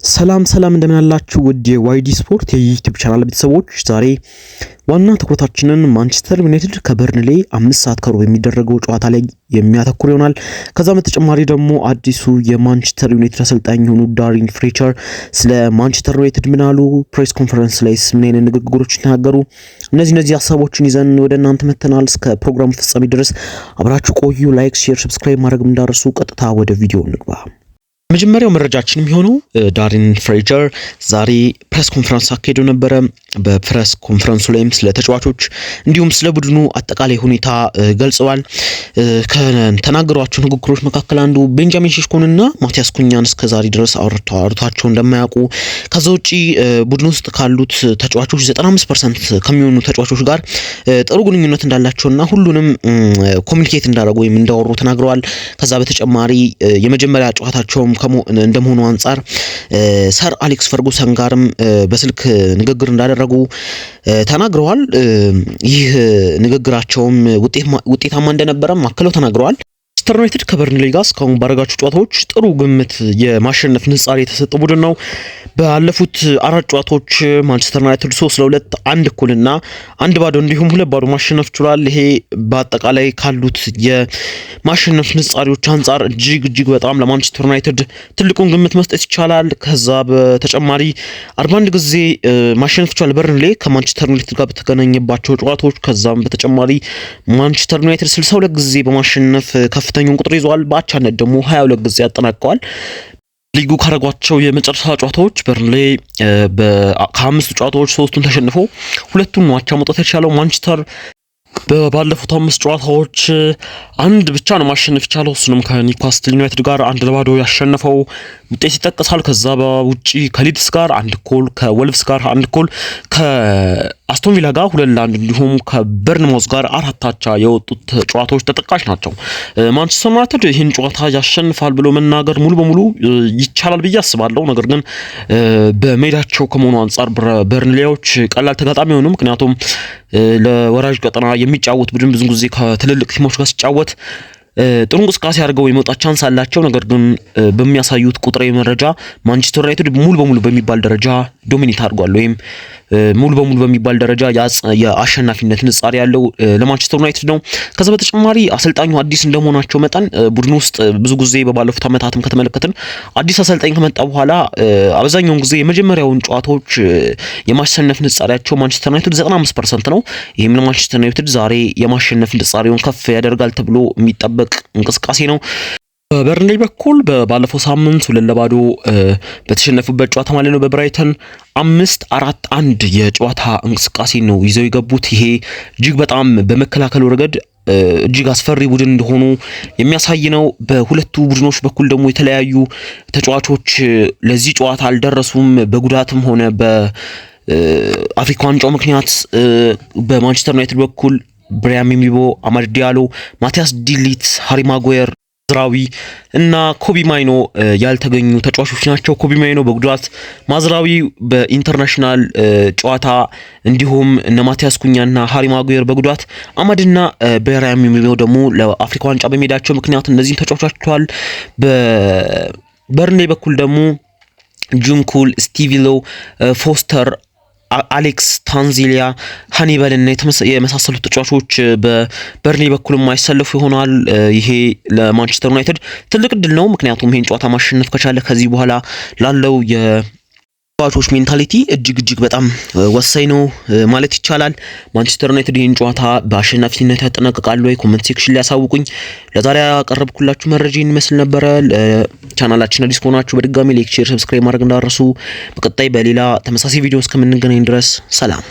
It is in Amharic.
ሰላም ሰላም እንደምን አላችሁ ውድ የዋይዲ ስፖርት የ YouTube channel ቤተሰቦች፣ ዛሬ ዋና ትኩረታችንን ማንቸስተር ዩናይትድ ከበርንሌ 5:30 የሚደረገው ጨዋታ ላይ የሚያተኩር ይሆናል። ከዛም በተጨማሪ ደግሞ አዲሱ የማንቸስተር ዩናይትድ አሰልጣኝ የሆኑ ዳሪን ፍሌቸር ስለ ማንቸስተር ዩናይትድ ምን አሉ፣ press conference ላይስ ምን አይነት ንግግሮች ተናገሩ፣ እነዚህ ሀሳቦችን ይዘን ወደ እናንተ መተናል። እስከ ፕሮግራሙ ፍጻሜ ድረስ አብራችሁ ቆዩ። Like፣ share፣ subscribe ማድረግ እንዳትረሱ። ቀጥታ ወደ ቪዲዮ እንግባ። መጀመሪያው መረጃችን የሚሆነው ዳሪን ፍሌቸር ዛሬ press conference አካሄደው ነበረ። በ press conference ኡ ላይም ስለ ተጫዋቾች እንዲሁም ስለ ቡድኑ አጠቃላይ ሁኔታ ገልጸዋል። ከተናገሯቸው ንግግሮች መካከል አንዱ ቤንጃሚን ሼሽኮንና ማቲያስ ኩኛን እስከ ዛሬ ድረስ አውርቷቸው እንደማያውቁ፣ ከዛ ውጪ ቡድን ውስጥ ካሉት ተጫዋቾች 95% ከሚሆኑ ተጫዋቾች ጋር ጥሩ ግንኙነት እንዳላቸውና ሁሉንም communicate እንዳደረጉ ወይም እንዳወሩ ተናግረዋል። ከዛ በተጨማሪ የመጀመሪያ ጨዋታቸውም እንደመሆኑ አንጻር ሰር አሌክስ ፈርጉሰን ጋርም በስልክ ንግግር እንዳደረጉ ተናግረዋል። ይህ ንግግራቸውም ውጤታማ እንደነበረም አክለው ተናግረዋል። ማንቸስተር ዩናይትድ ከበርንሌይ ጋር እስካሁን ባደረጋቸው ጨዋታዎች ጥሩ ግምት የማሸነፍ ንጻሬ የተሰጠ ቡድን ነው። ባለፉት አራት ጨዋታዎች ማንቸስተር ዩናይትድ 3-2፣ 1 እኩልና 1-0 እንዲሁም 2-0 ማሸነፍ ችሏል። ይሄ በአጠቃላይ ካሉት የማሸነፍ ንጻሬዎች አንጻር እጅግ እጅግ በጣም ለማንቸስተር ዩናይትድ ትልቁን ግምት መስጠት ይቻላል። ከዛ በተጨማሪ 41 ጊዜ ማሸነፍ ችሏል በርንሌ ከማንቸስተር ዩናይትድ ጋር በተገናኘባቸው ጨዋታዎች። ከዛም በተጨማሪ ማንቸስተር ዩናይትድ 62 ጊዜ በማሸነፍ ከፍተኛውን ቁጥር ይዟል። በአቻነት ደግሞ 22 ጊዜ ያጠናቀዋል። ሊጉ ካደረጓቸው የመጨረሻ ጨዋታዎች በርንሌ ከአምስቱ ጨዋታዎች ሶስቱን ተሸንፎ ሁለቱን አቻ መውጣት የቻለው። ማንቸስተር ባለፉት አምስት ጨዋታዎች አንድ ብቻ ነው ማሸነፍ የቻለው። እሱንም ከኒውካስትል ዩናይትድ ጋር 1-0 ያሸነፈው ውጤት ይጠቀሳል። ከዛ በውጪ ከሊድስ ጋር 1 እኩል፣ ከወልቭስ ጋር 1 እኩል፣ ከአስቶን ቪላ ጋር 2-1 እንዲሁም ከበርንማውዝ ጋር 4 አቻ የወጡት ጨዋታዎች ተጠቃሽ ናቸው። ማንቸስተር ዩናይትድ ይህን ጨዋታ ያሸንፋል ብሎ መናገር ሙሉ በሙሉ ይቻላል ብዬ አስባለሁ። ነገር ግን በሜዳቸው ከመሆኑ አንጻር በርንሌዎች ቀላል ተጋጣሚ ሆኑ። ምክንያቱም ለወራጅ ቀጠና የሚጫወት ቡድን ብዙ ጊዜ ከትልልቅ team ኦች ጋር ሲጫወት ጥሩ እንቅስቃሴ አድርገው የመውጣት chance አላቸው። ነገር ግን በሚያሳዩት ቁጥራዊ መረጃ ማንቸስተር ዩናይትድ ሙሉ በሙሉ በሚባል ደረጃ dominate አድርጓል ወይም ሙሉ በሙሉ በሚባል ደረጃ የአሸናፊነት ንጻሬ ያለው ለማንቸስተር ዩናይትድ ነው። ከዛ በተጨማሪ አሰልጣኙ አዲስ እንደመሆናቸው መጠን ቡድን ውስጥ ብዙ ጊዜ በባለፉት ዓመታትም ከተመለከትን አዲስ አሰልጣኝ ከመጣ በኋላ አብዛኛውን ጊዜ የመጀመሪያውን ጨዋታዎች የማሸነፍ ንጻሬያቸው ማንቸስተር ዩናይትድ 95% ነው። ይህም ለማንቸስተር ዩናይትድ ዛሬ የማሸነፍ ንጻሬውን ከፍ ያደርጋል ተብሎ የሚጠበቅ እንቅስቃሴ ነው። በበርንሌይ በኩል ባለፈው ሳምንት 2-0 በተሸነፉበት ጨዋታ ማለት ነው በብራይተን 5-4-1 የጨዋታ እንቅስቃሴ ነው ይዘው የገቡት። ይሄ እጅግ በጣም በመከላከሉ ረገድ እጅግ አስፈሪ ቡድን እንደሆኑ የሚያሳይ ነው። በሁለቱ ቡድኖች በኩል ደግሞ የተለያዩ ተጫዋቾች ለዚህ ጨዋታ አልደረሱም። በጉዳትም ሆነ በአፍሪካ ዋንጫው ምክንያት በማንቸስተር ዩናይትድ በኩል ብሪያን ምቤሞ፣ አማድ ዲያሎ፣ ማቲያስ ዲሊት፣ ሃሪ ማጓየር፣ ማዝራዊ እና ኮቢ ማይኖ ያልተገኙ ተጫዋቾች ናቸው። ኮቢ ማይኖ በጉዳት፣ ማዝራዊ በ international ጨዋታ እንዲሁም እነ ማቲያስ ኩኛና ሃሪ ማጓየር በጉዳት፣ አማድና ብሪያን ምቤሞ ደግሞ ለአፍሪካ ዋንጫ በመሄዳቸው ምክንያት እነዚህን ተጫዋቾች። በበርንሌ በኩል ደግሞ ጆን ኮል፣ ስቲቭ ሎው፣ ፎስተር፣ አሌክስ ታንዚሊያ፣ ሃኒበል እና የመሳሰሉት ተጫዋቾች በበርንሌ በኩል የማይሰለፉ ይሆናል። ይሄ ለማንቸስተር ዩናይትድ ትልቅ እድል ነው። ምክንያቱም ይሄን ጨዋታ ማሸነፍ ከቻለ ከዚህ በኋላ ላለው የተጫዋቾች mentality እጅግ እጅግ በጣም ወሳኝ ነው ማለት ይቻላል። ማንቸስተር ዩናይትድ ይህን ጨዋታ በአሸናፊነት ያጠናቅቃሉ ወይ? Comment section ላይ ያሳውቁኝ። ለዛሬ ያቀረብኩላችሁ መረጃ ይመስል ነበረ። ቻናላችን አዲስ ከሆናችሁ በድጋሚ like፣ share፣ subscribe ማድረግ እንዳትረሱ። በቀጣይ በሌላ ተመሳሳይ ቪዲዮ እስከምንገናኝ ድረስ ሰላም።